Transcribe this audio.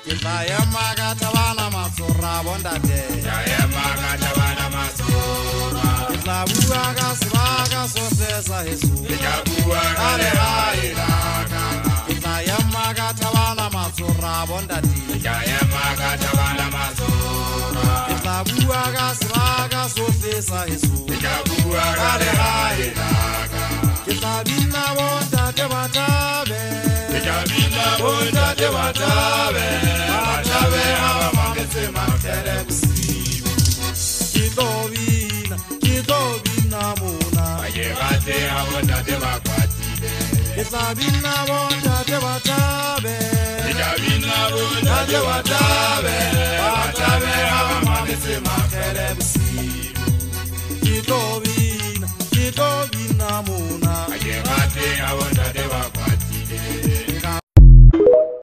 Ke tla ema ka thabana matsora bontate. Ke tla ema ka thabana matsora. Ke tla bua ka sebaka sohle sa heso. Ke tla bua ka lehae la ka. Ke tla ema ka thabana matsora bontate. Ke tla ema ka thabana matsora. Ke tla bua ka sebaka sohle sa heso. Ke tla bua ka lehae la ka. Ke tla bina bontate ba thabe. Ke tla bina bontate ba thabe. Ba thabe ha ba mametse Makhele bosiu. Ke tlo bina, ke tlo bina mona. Ha ke rate ha bontate ba kwatile. Ke tla bina bontate ba thabe. Ke tla bina bontate ba thabe. Ba thabe ha ba mametse Makhele bosiu. Ke tlo bina, ke tlo bina mona. Ha ke rate ha bontate.